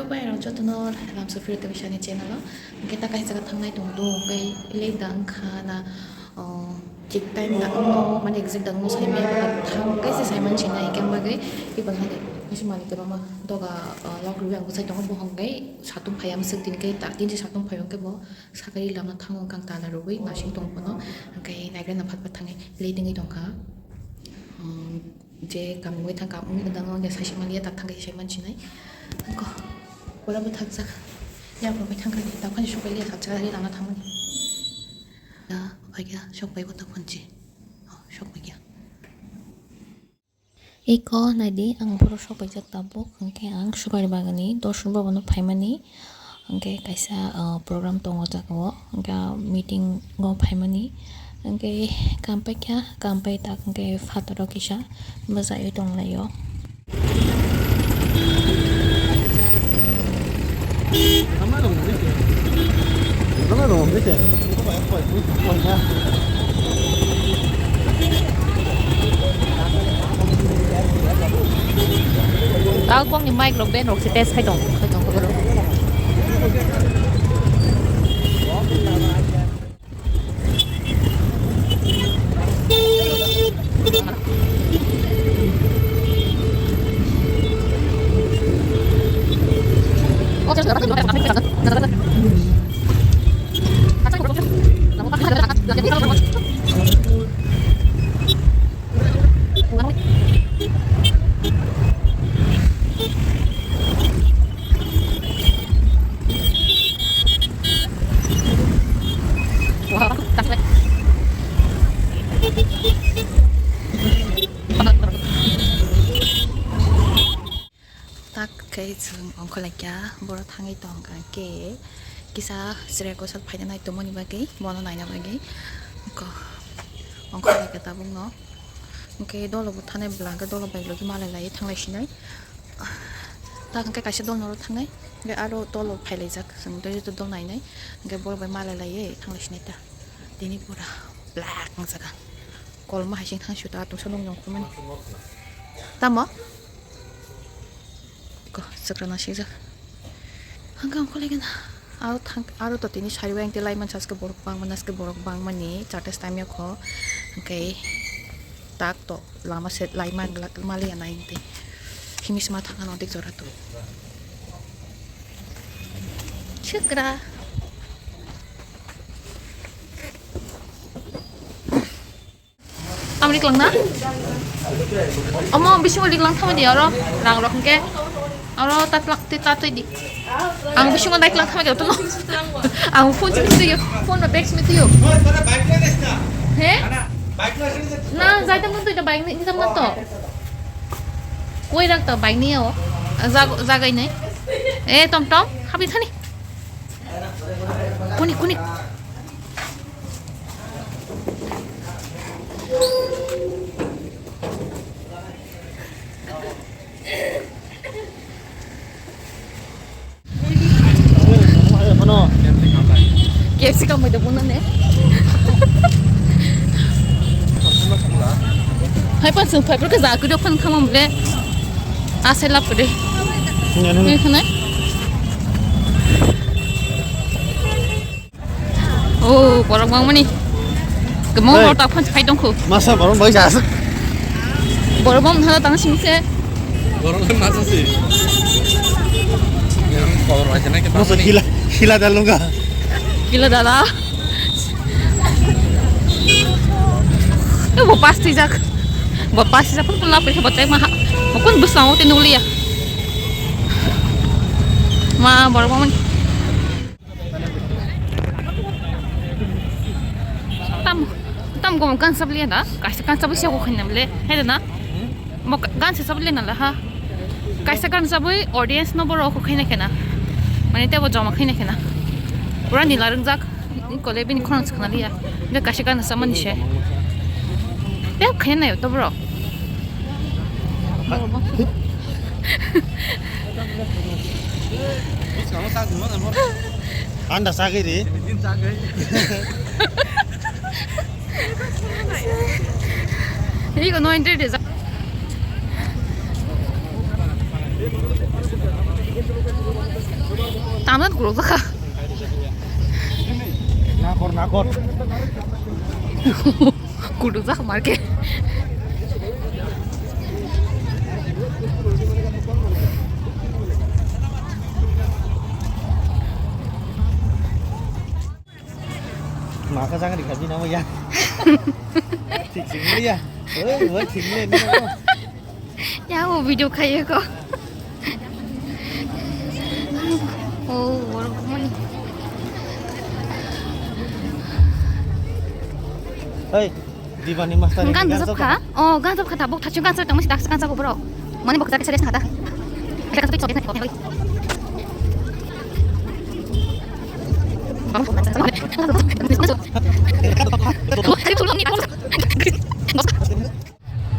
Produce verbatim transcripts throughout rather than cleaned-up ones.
Pai rok jotono lamsa phiro tei bisani channel o. Hwnkhe ta kaisa jaga thangnai tong do, hwnkhe late da wngkha na, o, thik time da wngno, mane exact da wngno sai maya ba thang kaisa sai man sinai hwnkhe bagwi iba hani misi malik tei mama doga, o, lok rwi ang bwsai tongo bo hwnkhe satung phai ang swk tin khe ta tin se satung phai hwnkhe bo sakari lama thango wngkha ang tala rwui nasing tong phano hwnkhe naigra na phat phat thangwi late wngwi tongkha. Um, Je kamungwi thang ka wngwi nang nang ya sai se maliya tak thang ka sai man sinai. Ko pura bo thak jak. Ya bo bai thang ka ni tak phani sok bai liya thak jak ri lama thang mani. Ya bai ya sok bai bo tak phan chi. Oh, sok bai ya. Eko nai di ang boro sok bai jak tabuk hwnkhe ang sukari bagani dos bono phai mani. Hwnkhe kaisa, ah, program tongo jaga o, hwnkhe ah meeting o phaimani, hwnkhe kampaikha, kampai tak hwnkhe phataro kisa bwchaiwi tonglaio. Tao kong ni mic rok band rok se test khai tong, khai tong khe borok. Tak khe chwng ongkhorlaikha, boro thangwi tongkha khe kisa chwrai kosa phaina nai tongmani bagwi, bono naina bagwi. Ko-, ongkhorlaikha tabukno. Hwnkhe dolo bo thanai bwla hwnkhe dolo bai logi malai laiwi thanglai sinai. Ta hwnkhe kaisa dol noro thangnai, hwnkhe aro dolo phailaijak, chwng tei joto dol nainai, hwnkhe borok bai malai laiwi thanglai sinai ta. Tini pura black wng jaga. Kolma hai sing thang sio ta, atungsa nukni ongkhormani. Tamo? Ko, chwkra nasijak. Hwnkhe ongkhorlaigwna. Aro thang, aro to tini sari o ang tei laiman saske borok bangma naske borok bangmani charta stamya kho. Hwnkhe tak to lama se laiman maliya nai hwnkhe. Himis ma thangna nodik jora to. Chwkra. Tamo liklang na? Omo bisingo liklang thangma di oro rang rok hwnkhe. Oro tatlak twi tatwi di. Ang bisingo naiklang thangma di otono. Ang phone simi twiyo, phone no back simi twiyo. He? Na, jai tamo twi da bike ni tamo to. Koi rak to bike ni o. Jagai nai. Eh, tom tom, habi thani. Kuni, kuni. K F C kamai da bono ne. Hai pan sung phai pro ke za kudo pan khamam le. Asai lap de. Ini khana. Oh, borok bangmani. Kwbangma borok tak phai tongkho. Masa borok bai jasuk. Borok bang thana tang sing se. Borok masa si. Yang borok aja na kita. Masa gila, gila dalunga. Gila dala. Eh, bo pasti jak. Bo pasti jak pun pun lapis bo tek maha. Bo pun bus mau tenu liya. Ma borok bangmani. Tam, tam gom gan sabli na, kaisa gan sabli siya ko khaina bole, hai na? Mo gan sabli na la ha. Kaisa gan sabli audience no boro ko khaina kena. Mane te bo joma khaina kena. Pura ni larung jak, ni kole bin khon sakna liya. Be kaisa gan sabli ni se. Be khaina to bro. Anda sagwi ri. Iko no entry de. Kurujaka. Nakor, nakor. Kurujaka market. Maka jang ri khaji namo ya. Thik sing ya. Oi, oi, thik le ni. Ya, o video khaye ko. O, borok mani. Hey, Dibani master ni Gan gansa jab kha. Oh, gan jab kha tabuk thachu gan jab tangma si dak gan jab borok. Mani bok jab sare sata. Kita kan sok sok.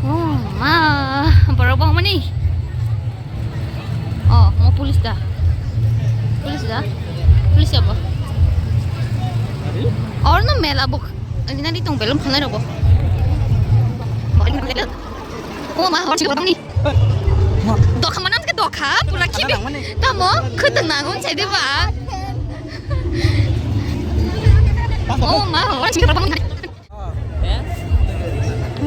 Oh, ma, borok bangmani. Oh, mo police da. Police da. Police ya bo. Or no mela bok. Ani nani tong belum khanai robo. Oh, ma, hor chikor bangni. Dokha mana ke dokha, pura khibi. Tamo, khutang nangun chai deba. Oh, ma, hor chikor bangni.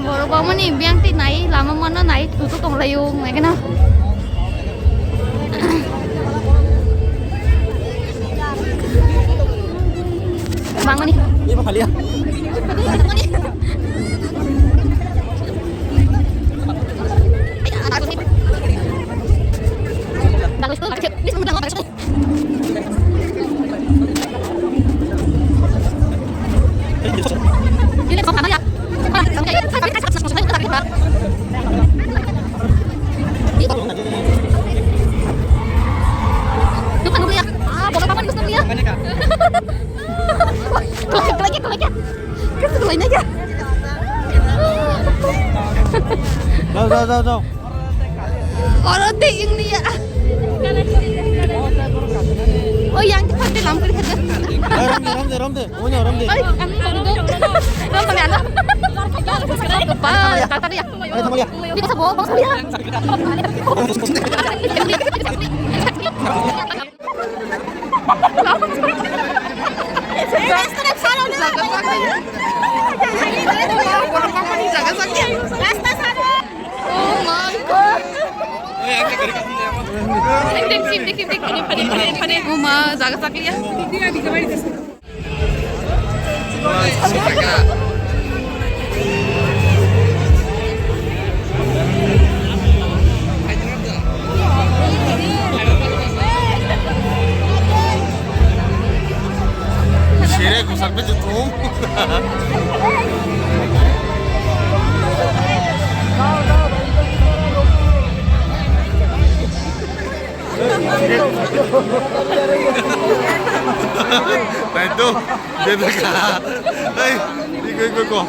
Borok bangmani biyang twi nai, lama mano nai, tutu tonglaio, nai gana. Bangmani. Iba khalia. Jao, jao, jao, jao. Oro de ingni ya. Oh, yang di pande lam kiri khada. Eh, ram de, ram de, ram de. Onya, ram de. Ai, ang ram de. Ram de, ano. Kepa, tata ya. Ayo, tama ya. Di kasa bo, bo ya. Oh ma, jaga sakliya. Sere kusak pe jutung. Nai tu, dia dekat. Hei, iko, iko, iko.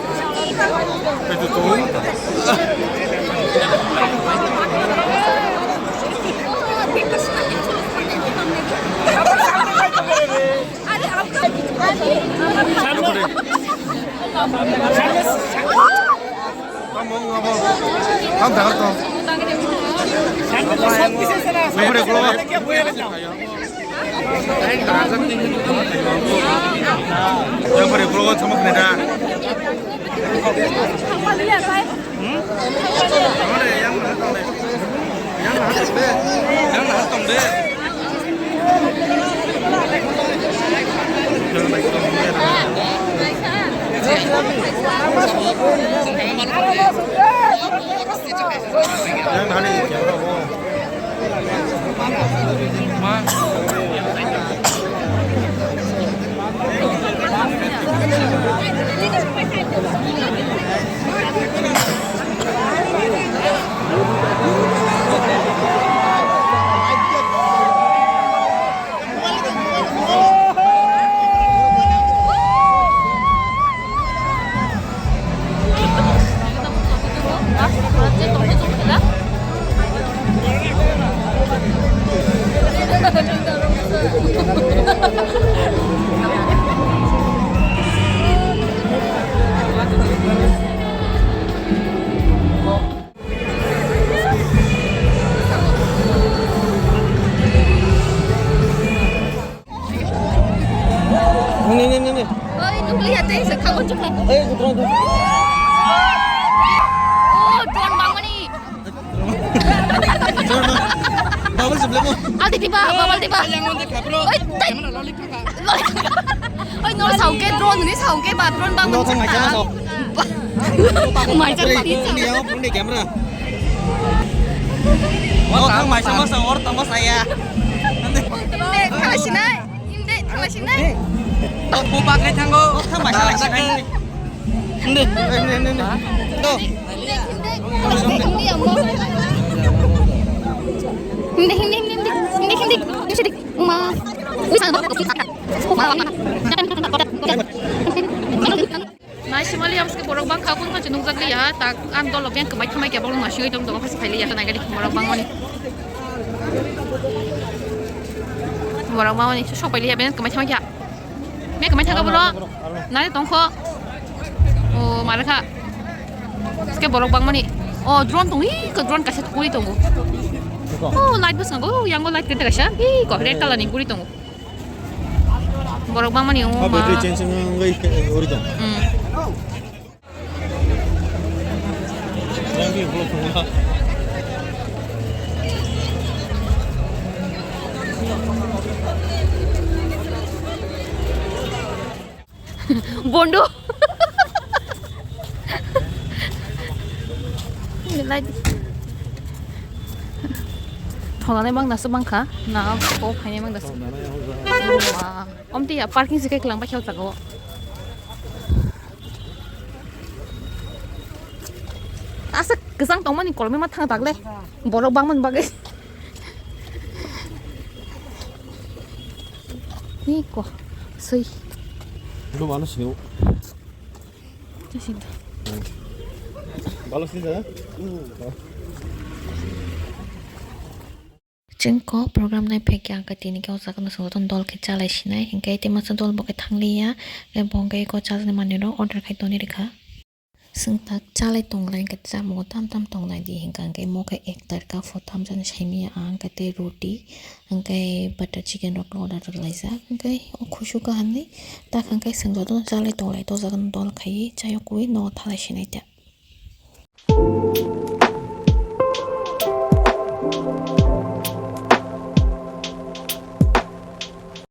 Itu tu. Tam dagar tong. Yang pada keluar. Yang pada keluar sama kena dah. Hmm? Yang mana tong deh? Yang mana tong deh? Yang mana tong deh? Ei, drone, drone. Oh, drone bangmani. Bubble sip lemo. Adi tiba, bubble tiba. Oi, tai. Oi, no, sauke, drone ni sauke ba, drone bangmani. No, thang mai chama sok. Mai chama sok. Ni yang phone ni camera. No, thang mai chama sok, or tama saya. Ande, khala sinai. Hindi, thangla sinai. Bupak ni thango. Thang baisa la sinai. Hindi, hindi, hindi, hindi. Do. Hindi, hindi, hindi, hindi, hindi, hindi, hindi, hindi. Ma. Ma. Nai simali amske borok bangkha kun kha nukjak liya tak an dolo beng kwmai thamai khe borok nasingwi tong dogo phasi phailiya ta naigadi borok bangmani. Borok bangmani sok pailiya beng kwmai thamai khe. Me kwmai thangka borok. Nani tongkho. O mare kha. Ske borok bangmani. O drone tong hi ko drone kaisa tukuli tongo. O light bwskango yango light kete kaisa. Hi ko red color ni guri tongo. Borok bangmani o ma. Battery change wngwi ori tong. Hmm. Bondo. Thongnai mang naso bangkha na ko phainai mang naso. Omti ya parking se khe kwlangbai khe o jaga o. Asa kwchang tongmani kolomwi ma thang takle. Borok bangmani bagwi. Ni ko sui. Lo mano sini. Jacinta. Balo sini da? Chwng kok program nai phai khe ang khe tini khe o jaga no swngo dol khe chalai sinai hinkhe tei masa dol bo khe thangliya khe bo hwnkhe eko chajaknai manwi rok order khai tongwi rwkha. Chwng tak chalai tonglai hinkhe chamung tam tam tongnai di hinkhe ang khe mo khe ek tarka pho thamjaknai saimanya ang khe tei roti hinkhe butter chicken rok order rwlaijak hinkhe o khusu kaham ni tak hinkhe chwng jotono chalai tonglai to o jaga no dol khaiwi chayokwi nogo thalai sinai ta.